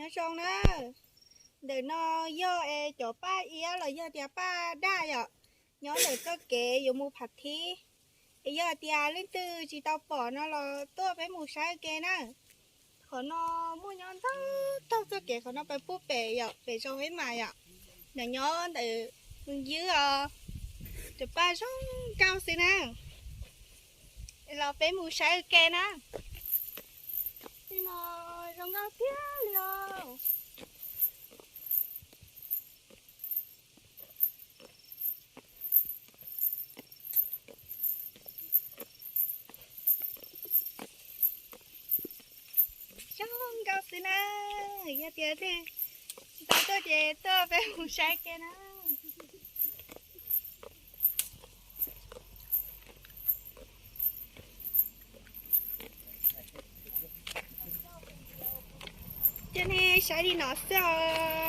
Nyob zoo na, ntawm no yog es cov paj iab los yog tias paj daj yom, nyob ntawm txoj kev yuav mus Phav Thib. Es yog tias leej twg tsis tau pom no los tuaj peb mus saib ua ke na. Qhov no muaj nyob ntau taug txoj kev qhov no peb pub pem yom, pem zos Huib Mas yom. Nws nyob ntawm mus ywb os, cov paj zoo nkauj xwb na. Los peb mus saib ua ke na. Tej no zoo nkauj tiag li os. Zoo nkauj xwb na. Yog tias tsis tau tuaj ces tuaj peb mus saib ke na. Coj nej saib li no xwb os.